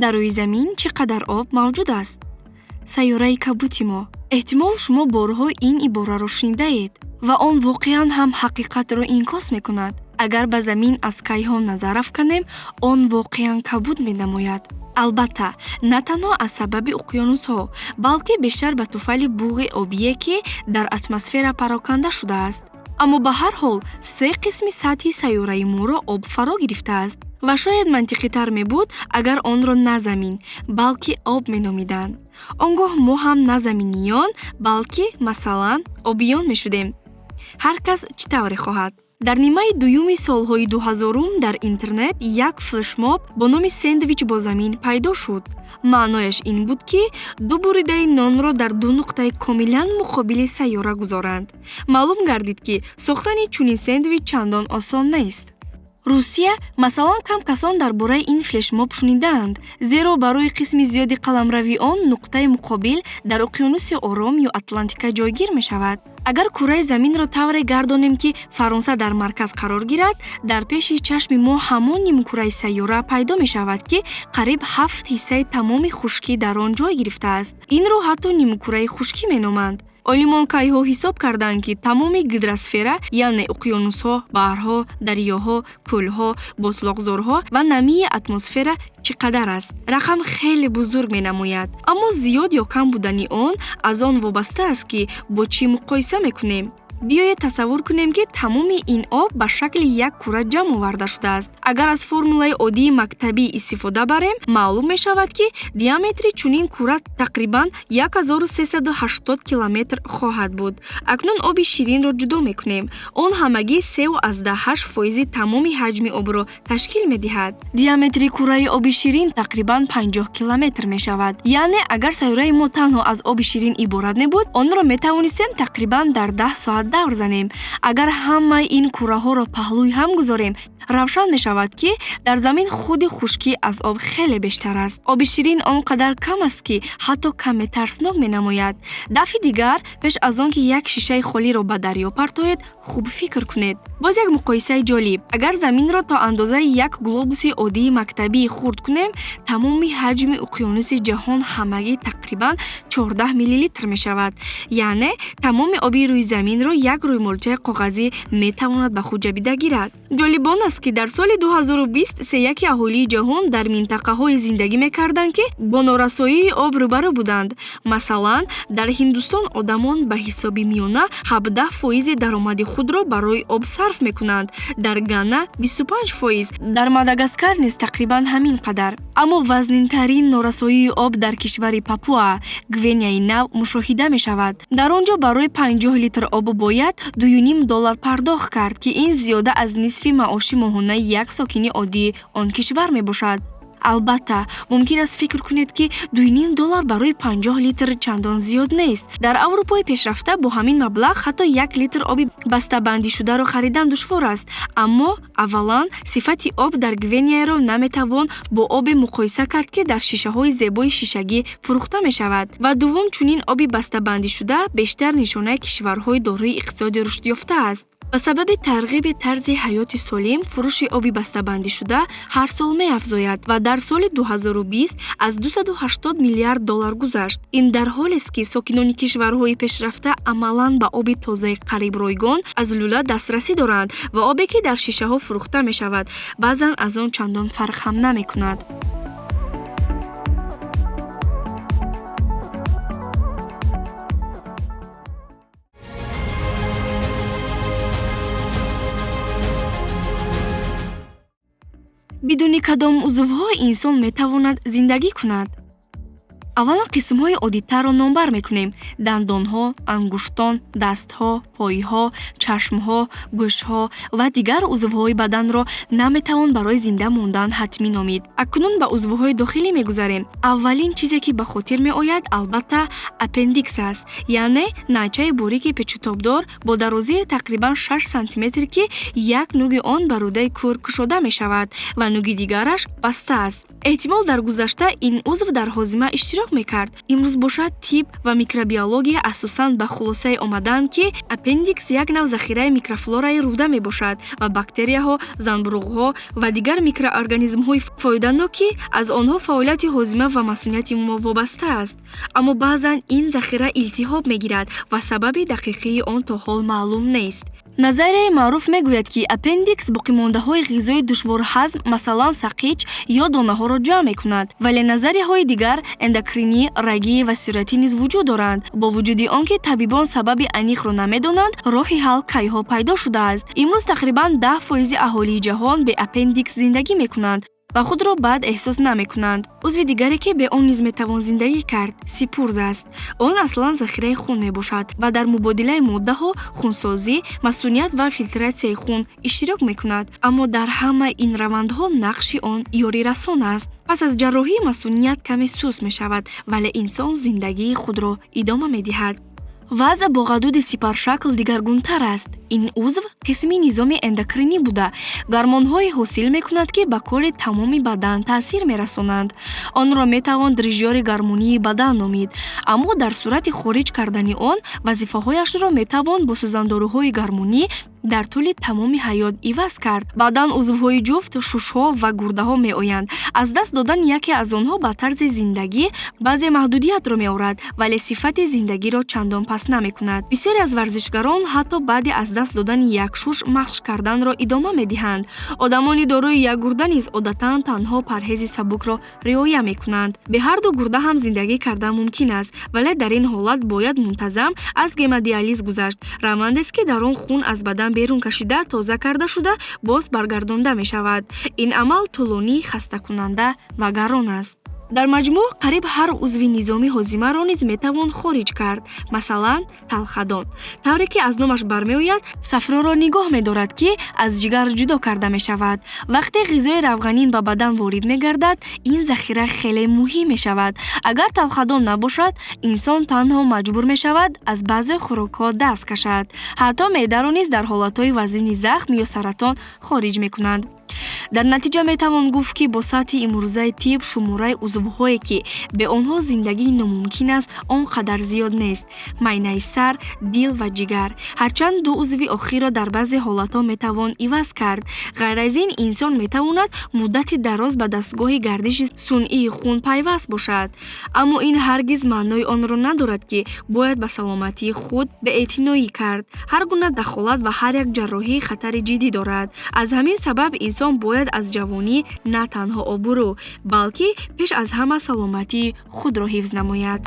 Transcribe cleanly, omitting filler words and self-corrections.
Дар рӯи замин чӣ қадар об мавҷуд аст? Сайёраи кабути мо. Эҳтимол, шумо борҳо ин ибораро шунидаед ва он воқеан ҳам ҳақиқатро инъикос мекунад. Агар ба замин аз кайҳон назар афканем, он воқеан кабуд менамояд. Албатта, на танҳо аз сабаби уқёнусҳо, балки бештар ба туфайли буғи обие, ки дар атмосфера пароканда шудааст. Аммо ба ҳар ҳол се қисми сатҳи сайёраи моро об фаро гирифтааст ва шояд мантиқитар мебуд, агар онро на замин, балки об меномиданд. Он гоҳ мо ҳам на заминиён, балки, масалан, обиён мешудем. Ҳар кас чӣ тавре хоҳад. Дар нимаи дуюми солҳои 2000-ум дар интернет як флешмоб бо номи «Сендвич бо замин» пайдо шуд. Маънояш ин буд, ки ду буридаи нонро дар ду нуқтаи комилан муқобили сайёра гузоранд. Маълум гардид, ки сохтани чунин сендвич чандон осон нест. Русия, масалан, кам касон дар бораи ин флешмоб шунидаанд, зеро барои қисми зиёди қаламрави он нуқтаи муқобил дар уқёнуси Ором ё Атлантика ҷойгир мешавад. Агар кураи заминро тавре гардонем, ки Фаронса дар марказ қарор гирад, дар пеши чашми мо ҳамон нимкураи сайёра пайдо мешавад, ки қариб ҳафт ҳиссаи тамоми хушкӣ дар он ҷой гирифтааст. Инро ҳатто нимкураи хушкӣ меноманд. Олимон кайҳо ҳисоб карданд, ки тамоми гидросфера, яъне уқёнусҳо, баҳрҳо, дарёҳо, кӯлҳо, ботлоқзорҳо ва намии атмосфера чӣ қадар аст. Рақам хеле бузург менамояд, аммо зиёд ё кам будани он аз он вобаста аст, ки бо чӣ муқоиса мекунем. Биёед тасаввур кунем, ки тамоми ин об ба шакли як кура ҷамъ оварда шудааст. Агар аз формулаи оддии мактабӣ истифода барем, маълум мешавад, ки диаметри чунин кура тақрибан 1380 километр хоҳад буд. Акнун оби ширинро ҷудо мекунем. Он ҳамагӣ 3,8% тамоми ҳаҷми обро ташкил медиҳад. Диаметри кураи оби ширин тақрибан 50 километр мешавад. Яъне агар сайёраи мо танҳо аз оби ширин иборат мебуд, онро метавонистем тақрибан дар 10 соат давр занем. Агар ҳамаи ин кураҳоро паҳлӯи ҳам гузорем, равшан мешавад, ки дар замин худи хушкӣ аз об хеле бештар аст. Оби ширин он қадар кам аст, ки ҳатто каме тарснок менамояд. Дафъи дигар пеш аз он ки як шишаи холиро ба дарё партоед, хуб фикр кунед. Боз як муқоисаи ҷолиб: агар заминро то андозаи як глобуси оддии мактабӣ хурд кунем, тамоми ҳаҷми уқёнуси ҷаҳон ҳамагӣ тақрибан 14 миллилитр мешавад. Яъне тамоми оби рӯи заминро як рӯймолчаи коғазӣ метавонад ба худ ҷабида гирад. Ҷолиб он аст, ки дар соли 2020 сеяки аҳолии ҷаҳон дар минтақаҳое зиндагӣ мекарданд, ки бо норасоии об рӯбарӯ буданд. Масалан, дар Ҳиндустон одамон ба ҳисоби миёна 17 фоизи даромади худро барои об сарф мекунанд, дар Гана 25%, дар Мадагаскар низ тақрибан ҳамин қадар. Аммо вазнинтарин норасоии об дар кишвари Папуа Гвинеяи Нав мушоҳида мешавад. Дар он ҷо барои 50 литр об бояд 2,5 доллар пардохт кард, ки ин зиёда аз нисфи маоши моҳонаи як сокини оддии он кишвар мебошад. Албатта, мумкин аст фикр кунед, ки 2,5 доллар барои 50 литр чандон зиёд нест. Дар Аврупои пешрафта бо ҳамин маблағ ҳатто як литр оби бастабандишударо харидан душвор аст. Аммо аввалан, сифати об дар Гвинеяро наметавон бо обе муқоиса кард, ки дар шишаҳои зебои шишагӣ фурӯхта мешавад, ва дуввум, чунин оби бастабандишуда бештар нишонаи кишварҳои дорои иқтисоди рушдёфта аст. Ба сабаби тарғиби тарзи ҳаёти солим фурӯши оби бастабандишуда ҳар сол меафзояд ва дар соли 2020 аз 280 миллиард доллар гузашт. Ин дар ҳолест, ки сокинони кишварҳои пешрафта амалан ба оби тозаи қариб ройгон аз лӯла дастрасӣ доранд ва обе, ки дар шишаҳо фурӯхта мешавад, баъзан аз он чандон фарқ ҳам намекунад. Бидуни кадом узвҳо инсон метавонад зиндагӣ кунад? Аввалан қисмҳои оддитарро номбар мекунем: дандонҳо, ангуштон, дастҳо, пойҳо, чашмҳо, гӯшҳо ва дигар узвҳои баданро наметавон барои зинда мондан ҳатмӣ номид. Акнун ба узвҳои дохилӣ мегузарем. Аввалин чизе, ки ба хотир меояд, албатта, аппендикс аст, яъне найчаи борики печутобдор бо дарозии тақрибан 6 сантиметр, ки як нуги он ба рӯдаи кӯр кушода мешавад ва нуги дигараш баста аст. Эҳтимол, дар гузашта ин узв дар ҳозима иштирок мекард. Имрӯз бошад, тиб ва микробиология асосан ба хулосае омадаанд, ки аппендикс Аппендикс як нав захираи микрофлораи рӯда мебошад ва бактерияҳо, занбуруғҳо ва дигар микроорганизмҳои фоиданок, ки аз онҳо фаъолияти ҳозима ва масунияти мо вобаста аст. Аммо баъзан ин захира илтиҳоб мегирад ва сабаби дақиқии он то ҳол маълум нест. Назарияи маъруф мегӯяд, ки аппендикс боқимондаҳои ғизои душворҳазм, масалан сақич ё донаҳоро ҷамъ мекунад, вале назарияҳои дигар эндокринӣ, рагӣ ва сироятӣ низ вуҷуд доранд. Бо вуҷуди он ки табибон сабаби аниқро намедонанд, роҳи ҳал кайҳо пайдо шудааст. Имрӯз тақрибан 10% аҳолии ҷаҳон бе аппендикс зиндагӣ мекунанд ва худро бад эҳсос намекунанд. Узви дигаре, ки бе он низ метавон зиндагӣ кард, сипурз аст. Он аслан захираи хун мебошад ва дар мубодилаи моддаҳо, хунсозӣ, масуният ва филтратсияи хун иштирок мекунад. Аммо дар ҳамаи ин равандҳо нақши он ёрирасон аст. Пас аз ҷарроҳӣ масуният каме суст мешавад, вале инсон зиндагии худро идома медиҳад. Вазъ бо ғадуди сипаршакл дигаргунтар аст. Ин узв қисми низоми эндокринӣ буда, гормонҳое ҳосил мекунад, ки ба кори тамоми бадан таъсир мерасонанд. Онро метавон дрижёри гормонии бадан номид, аммо дар сурати хориҷ кардани он вазифаҳояшро метавон бо сӯзандоруҳои гормонӣ дар тӯли тамоми ҳаёт иваз кард. Баъдан узвҳои ҷуфт, шушҳо ва гурдаҳо меоянд. Аз даст додани яке аз онҳо ба тарзи зиндагӣ баъзе маҳдудиятро меорад, вале сифати зиндагиро чандон паст намекунад. Бисёре аз варзишгарон ҳатто баъди аз даст додани як шуш машқ карданро идома медиҳанд. Одамони дорои як гурда низ одатан танҳо парҳези сабукро риоя мекунанд. Бе ҳарду гурда ҳам зиндагӣ кардан мумкин аст, вале дар ин ҳолат бояд мунтазам аз гемодиализ гузашт, равандест, ки дар он хун аз бадан берун кашида, тоза карда шуда, боз баргардонда мешавад. Ин амал тӯлонӣ, хастакунанда ва гарон аст. Дар маҷмӯъ, қариб ҳар узви низоми ҳозимаро низ метавон хориҷ кард. Масалан, талхадон, тавре ки аз номаш бармеояд, сафроро нигоҳ медорад, ки аз ҷигар ҷудо карда мешавад. Вақте ғизои равғанин ба бадан ворид мегардад, ин захира хеле муҳим мешавад. Агар талхадон набошад, инсон танҳо маҷбур мешавад аз баъзе хӯрокҳо даст кашад. Ҳатто меъдаро низ дар ҳолатҳои вазини захм ё саратон хориҷ мекунанд. Дар натиҷа метавон гуфт, ки бо сатҳи имрӯзаи тиб шумораи узвҳое, ки бе онҳо зиндагӣ номумкин аст, он қадар зиёд нест: майнаи сар, дил ва ҷигар. Ҳарчанд ду узви охирро дар баъзе ҳолатҳо метавон иваз кард. Ғайр аз ин, инсон метавонад муддати дароз ба дастгоҳи гардиши сунъии хун пайваст бошад, аммо ин ҳаргиз маънои онро надорад, ки бояд ба саломатии худ беэътиноӣ кард. Ҳар гуна дахолат ва ҳар як ҷарроҳӣ хатари ҷиддӣ дорад. Аз ҳамин сабаб инсон бояд аз ҷавонӣ на танҳо обрӯ, балки пеш аз ҳама саломатии худро ҳифз намояд.